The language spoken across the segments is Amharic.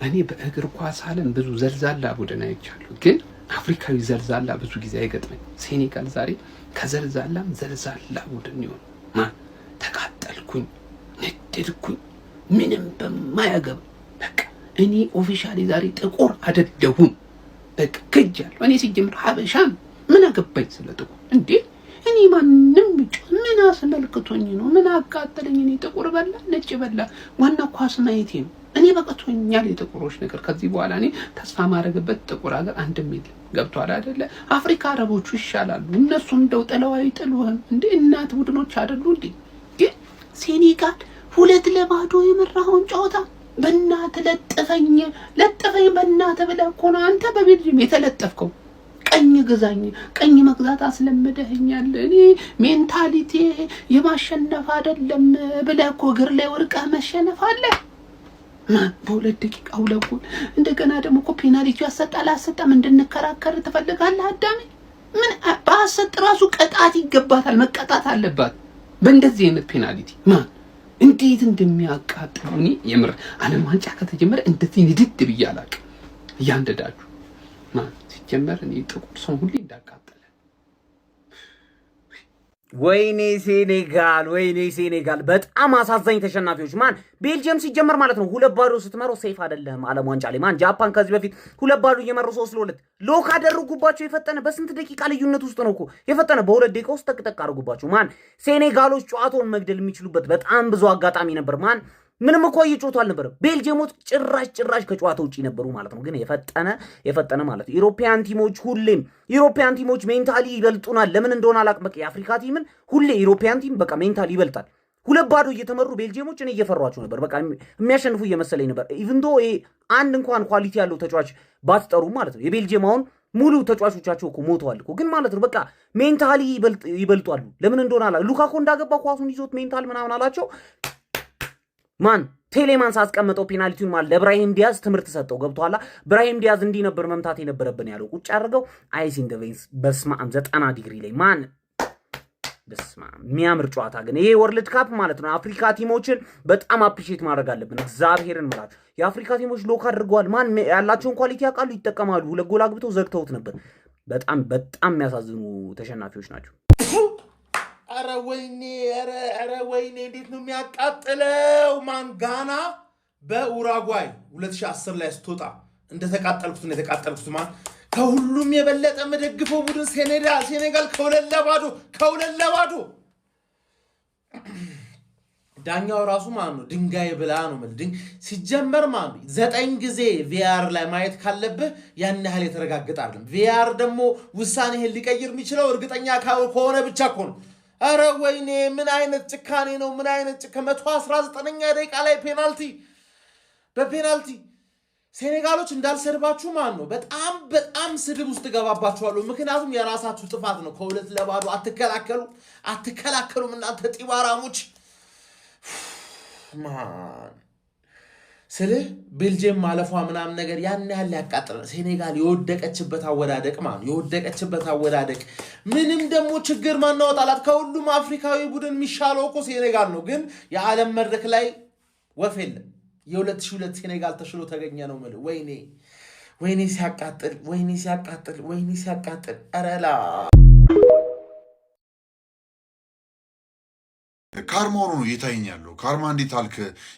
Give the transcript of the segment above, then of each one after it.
እኔ በእግር ኳስ ዓለም ብዙ ዘልዛላ ቡድን አይቻለሁ፣ ግን አፍሪካዊ ዘልዛላ ብዙ ጊዜ አይገጥመኝ። ሴኔጋል ዛሬ ከዘልዛላም ዘልዛላ ቡድን ይሆን። ተቃጠልኩኝ፣ ነደድኩኝ፣ ምንም በማያገባ። በቃ እኔ officially ዛሬ ጥቁር አይደለሁም። በቃ ክጃለሁ። እኔ ሲጀምር ሀበሻም ምን አገባኝ ስለ ጥቁር እንዴ? እኔ ማንም ምን አስመልክቶኝ ነው? ምን አቃጠለኝ? እኔ ጥቁር በላ ነጭ በላ ዋና ኳስ ማየቴ ነው። እኔ በቅቶኛል የጥቁሮች ነገር። ከዚህ በኋላ እኔ ተስፋ ማድረግበት ጥቁር ሀገር አንድም የለም። ገብቷል አይደለ? አፍሪካ አረቦቹ ይሻላሉ። እነሱ እንደው ጥለው አይጥሉህም እንዴ? እናት ቡድኖች አይደሉ እንዴ? ግን ሴኔጋል 2-0 የመራኸውን ጨዋታ በእናትህ ለጥፈኝ ለጥፈኝ በእናትህ ብለህ እኮ ነው አንተ በቤልጅየም የተለጠፍከው። ቀኝ ግዛኝ፣ ቀኝ መግዛት አስለምደኸኛል። እኔ mentality የማሸነፍ አይደለም ብለህ እኮ እግር ላይ ወርቀህ መሸነፍ አለ። በ2 ደቂቃ 2 ጎል። እንደገና ደግሞ እኮ ፔናልቲ ያሰጣል አሰጣም እንድንከራከር ትፈልጋለህ አዳሜ? ምን በአሰጥ ራሱ ቅጣት ይገባታል፣ መቀጣት አለባት። በእንደዚህ አይነት ፔናልቲ ማን እንዴት እንደሚያቃጥሉ። እኔ የምር ዓለም ዋንጫ ከተጀመረ እንደዚህ ንድድ ብዬ አላውቅም። እያንደዳችሁ ማን ሲጀመር እኔ ጥቁር ሰው ሁሌ እንዳቃጠለ። ወይኔ ሴኔጋል፣ ወይኔ ሴኔጋል፣ በጣም አሳዛኝ ተሸናፊዎች። ማን ቤልጅየም ሲጀመር ማለት ነው 2-0 ስትመራው safe አይደለህም ዓለም ዋንጫ ላይ። ማን ጃፓን ከዚህ በፊት 2-0 እየመሩ 3-2 lock አደረጉባቸው። የፈጠነ በስንት ደቂቃ ልዩነት ውስጥ ነው እኮ የፈጠነ በ2 ደቂቃ ውስጥ ጠቅጠቅ አደረጉባቸው። ማን ሴኔጋሎች ጨዋታውን መግደል የሚችሉበት በጣም ብዙ አጋጣሚ ነበር። ማን ምንም እኮ እየጮቱ አልነበረም። ቤልጅየሞች ጭራሽ ጭራሽ ከጨዋታ ውጭ ነበሩ ማለት ነው። ግን የፈጠነ የፈጠነ ማለት ነው። European team ኦች ሁሌም European team ኦች mentally ይበልጡናል። ለምን እንደሆነ አላውቅም። በቃ የአፍሪካ team ን ሁሌ European team በቃ mentally ይበልጣል። 2-0 እየተመሩ ቤልጅየሞች እኔ እየፈሯቸው ነበር። በቃ የሚያሸንፉ እየመሰለኝ ነበር። Even though አንድ እንኳን quality ያለው ተጫዋች ባትጠሩ ማለት ነው። የቤልጅየም አሁን ሙሉ ተጫዋቾቻቸው እኮ ሞተዋል እኮ፣ ግን ማለት ነው በቃ mentally ይበልጧሉ። ለምን እንደሆነ አላ ሉካኮ እንዳገባ ኳሱን ይዞት mental ምናምን አላቸው። ማን ቴሌማንስ አስቀመጠው ፔናልቲውን ማለት ለብራሂም ዲያዝ ትምህርት ሰጠው። ገብቶሃል? ብራሂም ዲያዝ እንዲህ ነበር መምታት የነበረብን ያለው ቁጭ አድርገው ice in the veins። በስማም፣ 90 ዲግሪ ላይ ማን በስማም፣ የሚያምር ጨዋታ። ግን ይሄ World Cup ማለት ነው አፍሪካ team ኦችን በጣም appreciate ማድረግ አለብን። እግዚአብሔርን ምላችሁ የአፍሪካ team ኦች lock አድርገዋል። ማን ያላቸውን quality ያውቃሉ፣ ይጠቀማሉ። 2 ጎል አግብተው ዘግተውት ነበር። በጣም በጣም የሚያሳዝኑ ተሸናፊዎች ናቸው። ኧረ ወይኔ፣ ኧረ ወይኔ፣ እንዴት ነው የሚያቃጥለው! ማን ጋና በኡራጓይ 2010 ላይ ስትወጣ እንደተቃጠልኩት ነው የተቃጠልኩት። ማን ከሁሉም የበለጠ የምደግፈው ቡድን ሴኔጋል ከ2-0፣ 2-0። ዳኛው ራሱ ማለት ነው ድንጋይ ብላ ነው የምልህ። ሲጀመር ማለት ነው 9 ጊዜ VAR ላይ ማየት ካለብህ ያን ያህል የተረጋገጠ አይደለም። VAR ደግሞ ውሳኔህን ሊቀይር የሚችለው እርግጠኛ ከሆነ ብቻ እኮ ነው። ኧረ ወይኔ፣ ምን አይነት ጭካኔ ነው? ምን አይነት ጭካ 119ኛ ደቂቃ ላይ ፔናልቲ በፔናልቲ። ሴኔጋሎች እንዳልሰድባችሁ ማለት ነው በጣም በጣም ስድብ ውስጥ እገባባችኋለሁ። ምክንያቱም የራሳችሁ ጥፋት ነው። ከ2-0 አትከላከሉ አትከላከሉም እናንተ ጢባራሞች። ማን ስልህ ቤልጅየም ማለፏ ምናምን ነገር ያን ያህል ሊያቃጥል፣ ሴኔጋል የወደቀችበት አወዳደቅ ማለት የወደቀችበት አወዳደቅ ምንም ደግሞ ችግር ማናወጣላት። ከሁሉም አፍሪካዊ ቡድን የሚሻለው እኮ ሴኔጋል ነው። ግን የዓለም መድረክ ላይ ወፍ የለም። የ2002 ሴኔጋል ተሽሎ ተገኘ ነው የምልህ። ወይኔ ወይኔ ሲያቃጥል፣ ወይኔ ሲያቃጥል፣ ወይኔ ሲያቃጥል። ኧረ ላ Karma ሆኖ ነው እየታየኝ ያለው። Karma እንዴት አልክ?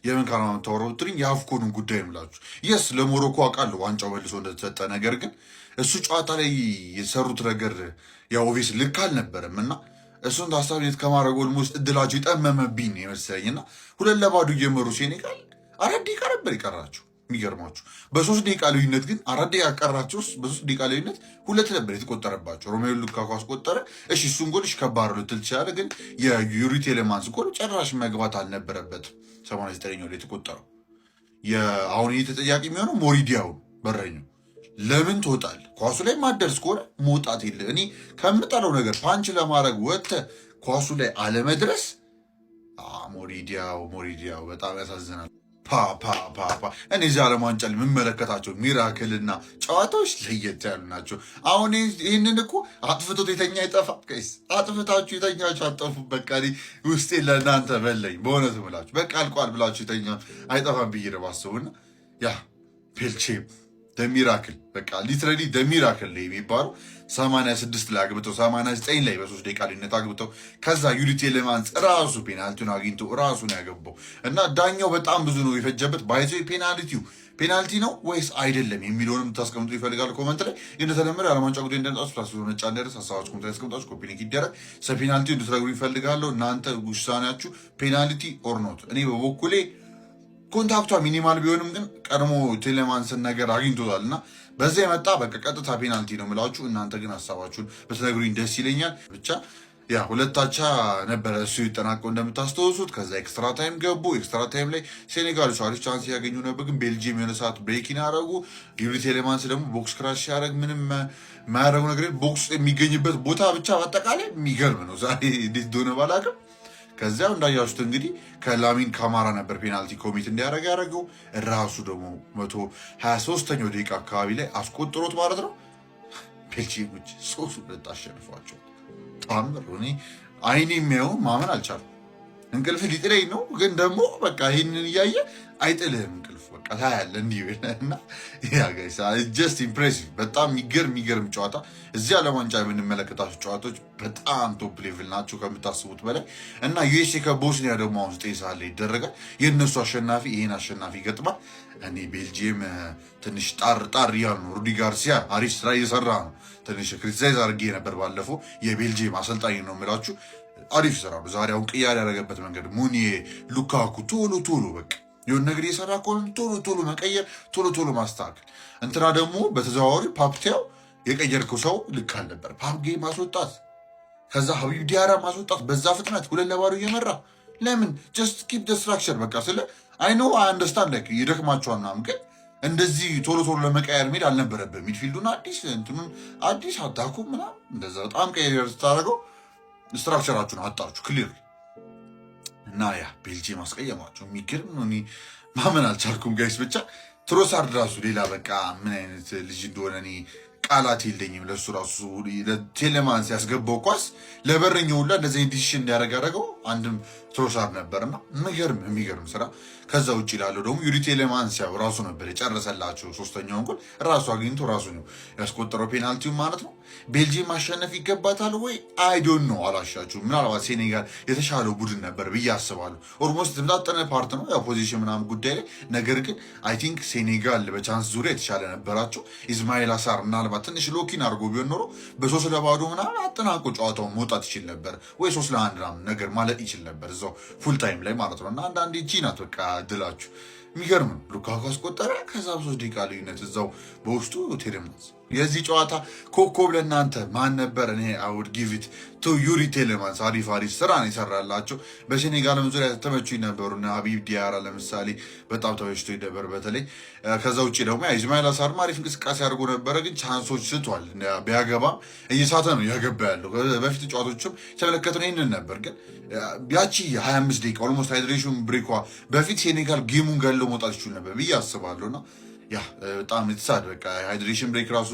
የምን karma የምታወራው ብትሉኝ የአፍኮኑን ጉዳይ ምላችሁ። Yes፣ ለሞሮኮ አውቃለሁ ዋንጫው መልሶ እንደተሰጠ። ነገር ግን እሱ ጨዋታ ላይ የሰሩት ነገር ያው obvious ልክ አልነበረም እና እሱን ታሳቢነት ከማድረግ almost እድላቸው የጠመመብኝ ነው የመሰለኝ እና 2-0 እየመሩ ሴኔጋል 4 ደቂቃ ነበር የቀራቸው። የሚገርማችሁ በ3 ደቂቃ ልዩነት ግን 4 ደቂቃ ቀራቸው። በ3 ደቂቃ ልዩነት ሁለት ነበር የተቆጠረባቸው። ሮሜሉ ሉካኩ አስቆጠረ። እሺ እሱን ጎል እሺ ከባድ ልትል ትችላለህ፣ ግን የዩሪ ቴሌማንስ ጎል ጭራሽ መግባት አልነበረበትም። 89ኛው ላይ የተቆጠረው አሁን ይህ ተጠያቂ የሚሆነው ሞሪዲያው በረኛው ለምን ትወጣል? ኳሱ ላይ ማደርስ ከሆነ መውጣት የለ። እኔ ከምጠለው ነገር punch ለማድረግ ወጥተህ ኳሱ ላይ አለመድረስ። ሞሪዲያው ሞሪዲያው በጣም ያሳዝናል። ፓ ፓ ፓ ፓ። እኔ እዚህ ዓለም ዋንጫ ላይ የምመለከታቸው miracle ና ጨዋታዎች ለየት ያሉ ናቸው። አሁን ይህንን እኮ አጥፍቶት የተኛ አይጠፋ። Guys፣ አጥፍታችሁ የተኛችሁ አጠፉ። በቃ እኔ ውስጤ ለእናንተ በለኝ። በእውነት ምላችሁ በቃ አልቋል ብላችሁ የተኛ አይጠፋም ብዬ ነው የማስበው። እና yeah ቤልጅየም the miracle፣ በቃ literally the miracle የሚባለው 86 ላይ አግብተው 89 ላይ በ3 ደቂቃ ልዩነት አግብተው ከዛ ዩሪ ቴሌማንስ ራሱ ፔናልቲውን አግኝቶ ራሱ ነው ያገባው እና ዳኛው በጣም ብዙ ነው የፈጀበት። By the way ፔናልቲው ፔናልቲ ነው ወይስ አይደለም የሚለውንም ታስቀምጡ ይፈልጋሉ comment ላይ። እንደተለመደው የዓለም ዋንጫ ጉዳይ እንደመጣችሁ plus ነጫ እንዳይደርስ ሀሳባችሁ comment ላይ ያስቀምጣችሁ copy link ይደረግ። ስለ ፔናልቲው እንድትነግሩ ይፈልጋለሁ። እናንተ ውሳኔያችሁ penalty or not። እኔ በበኩሌ contact ቷ minimal ቢሆንም ግን ቀድሞ ቴሌማንስን ነገር አግኝቶታል እና በዛ የመጣ በቃ ቀጥታ ፔናልቲ ነው የምላችሁ። እናንተ ግን ሀሳባችሁን ብትነግሩኝ ደስ ይለኛል። ብቻ ያ 2 አቻ ነበረ እሱ ይጠናቀው እንደምታስታውሱት። ከዛ extra time ገቡ። Extra time ላይ ሴኔጋሎች አሪፍ chance ያገኙ ነበር፣ ግን ቤልጂየም የሆነ ሰዓት break in አደረጉ። ዩሪ ቴሌማንስ ደግሞ box crash ሲያደርግ ምንም የማያደርጉ ነገር box የሚገኝበት ቦታ ብቻ በአጠቃላይ የሚገርም ነው። ዛሬ እንዴት እንደሆነ ባላውቅም ከዚያ እንዳያችሁት እንግዲህ ከላሚን ካማራ ነበር ፔናልቲ commit እንዲያደርግ ያደረገው። ራሱ ደግሞ 123ኛው ደቂቃ አካባቢ ላይ አስቆጥሮት ማለት ነው። ቤልጂየሞች 3-2 አሸንፏቸው። ታምር፣ እኔ አይኔ የሚያየው ማመን አልቻልኩም። እንቅልፍ ሊጥለኝ ነው፣ ግን ደግሞ በቃ ይህንን እያየ አይጥልህም እንቅልፍ። በቃ ታያለህ እንዲህ እና just impressive፣ በጣም የሚገርም የሚገርም ጨዋታ። እዚህ ዓለም ዋንጫ የምንመለከታቸው ጨዋታዎች በጣም top level ናቸው ከምታስቡት በላይ። እና ዩኤስኤ ከቦስኒያ ደግሞ አሁን 9 ሰዓት ላይ ይደረጋል። የእነሱ አሸናፊ ይሄን አሸናፊ ይገጥማል። እኔ ቤልጂየም ትንሽ ጣር ጣር እያሉ ነው። ሩዲ ጋርሲያ አሪፍ ስራ እየሰራ ነው። ትንሽ criticize አድርጌ ነበር ባለፈው። የቤልጂየም አሰልጣኝ ነው የምላችሁ፣ አሪፍ ስራ ነው። ዛሬ አሁን ቅያሬ ያደረገበት መንገድ ሙኒዬ፣ ሉካኩ ቶሎ ቶሎ በቃ የሆነ ነገር እየሰራ ከሆነ ቶሎ ቶሎ መቀየር፣ ቶሎ ቶሎ ማስተካከል። እንትና ደግሞ በተዘዋዋሪ ፓፕ ቲያው የቀየርከው ሰው ልክ አልነበር። ፓፕ ጌ ማስወጣት፣ ከዛ ሀቢብ ዲያራ ማስወጣት፣ በዛ ፍጥነት 2-0 እየመራ ለምን? Just keep the structure። በቃ ስለ I know, I understand, like ይደክማቸዋል ምናምን፣ ግን እንደዚህ ቶሎ ቶሎ ለመቀየር መሄድ አልነበረብህም። Midfield ኡን አዲስ፣ እንትኑን አዲስ፣ attack ኡ ምናምን እንደዛ በጣም ቀየር ስታደርገው structure ኣችሁን አጣችሁ clear። እና ያ ቤልጂየም አስቀየማቸው። የሚገርም ነው። እኔ ማመን አልቻልኩም guys። ብቻ ትሮሳርድ ራሱ ሌላ በቃ ምን አይነት ልጅ እንደሆነ እኔ ቃላት የለኝም። ለእሱ ራሱ ቴሌማንስ ያስገባው ኳስ ለበረኛው ሁላ እንደዚህ decision እንዲያደርግ ያደረገው አንድም ትሮሳርድ ነበርና የሚገርም የሚገርም ስራ። ከዛ ውጭ ላለው ደግሞ ዩሪ ቴሌማንስ ያው ራሱ ነበር የጨረሰላቸው ሶስተኛውን ጎል፣ ራሱ አግኝቶ ራሱ ነው ያስቆጠረው ፔናልቲውን ማለት ነው። ቤልጂየም ማሸነፍ ይገባታል ወይ? I don't know፣ አላሻችሁ። ምናልባት ሴኔጋል የተሻለው ቡድን ነበር ብዬ አስባለሁ። Almost የተመጣጠነ part ነው ያው position ምናምን ጉዳይ ላይ። ነገር ግን I think ሴኔጋል በ chance ዙሪያ የተሻለ ነበራቸው። ኢስማኤል አሳር ምናልባት ትንሽ lock in አድርጎ ቢሆን ኖሮ በ3-0 ምናምን አጠናቆ ጨዋታውን መውጣት ይችል ነበር፣ ወይ 3-1 ምናምን ነገር ማለት ይችል ነበር እዛው full time ላይ ማለት ነው። እና አንዳንዴ እቺ ናት በቃ ድላችሁ። የሚገርም ነው። ሉካኩ አስቆጠረ። ከዛ በ3 ደቂቃ ልዩነት እዛው በውስጡ ቴሌማንስ። የዚህ ጨዋታ ኮከብ ለእናንተ ማን ነበር? እኔ I would give it to ዩሪ ቴሌማንስ። አሪፍ አሪፍ ስራ ነው የሰራላቸው። በሴኔጋልም ዙሪያ ተመቹኝ ነበሩ። ሀቢብ ዲያራ ለምሳሌ በጣም ተመችቶኝ ነበር በተለይ። ከዛ ውጭ ደግሞ ኢስማኤል አሳርም አሪፍ እንቅስቃሴ አድርጎ ነበረ፣ ግን chance ኦች ስቷል። ቢያገባም እየሳተ ነው እያገባ ያለው። በፊት ጨዋታዎችም የተመለከትነው ይህንን ነበር። ግን ያቺ 25 ደቂቃ almost hydration break ኳ በፊት ሴኔጋል game ኡን ገለው መውጣት ይችሉ ነበር ብዬ አስባለሁ። እና ያ በጣም የተሳድ በቃ hydration break ራሱ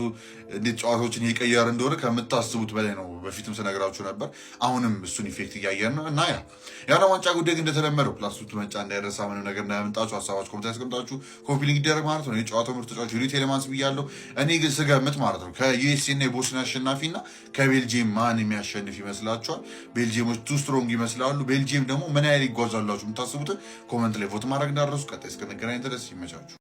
እንዴት ጨዋታዎችን እየቀየረ እንደሆነ ከምታስቡት በላይ ነው። በፊትም ስነግራችሁ ነበር። አሁንም እሱን effect እያየን ነው። እና ያ የዓለም ዋንጫ ጉዳይ ግን እንደተለመደው plus መጫ እንዳይረሳ፣ ምንም ነገር እንዳያመልጣችሁ ሀሳባችሁ comment ያስቀምጣችሁ copy link ይደረግ ማለት ነው። የጨዋታው ምርጥ ተጫዋች ዩሪ ቴሌማንስ ብያለሁ። እኔ ግን ስገምት ማለት ነው ከዩኤስኤ እና የቦስኒያ አሸናፊ እና ከቤልጂየም ማን የሚያሸንፍ ይመስላችኋል? ቤልጂየሞች too strong ይመስላሉ። ቤልጂየም ደግሞ ምን ያህል ይጓዛላችሁ? የምታስቡትን comment ላይ vote ማድረግ እንዳትረሱ። ቀጣይ እስክንገናኝ ድረስ ይመቻችሁ።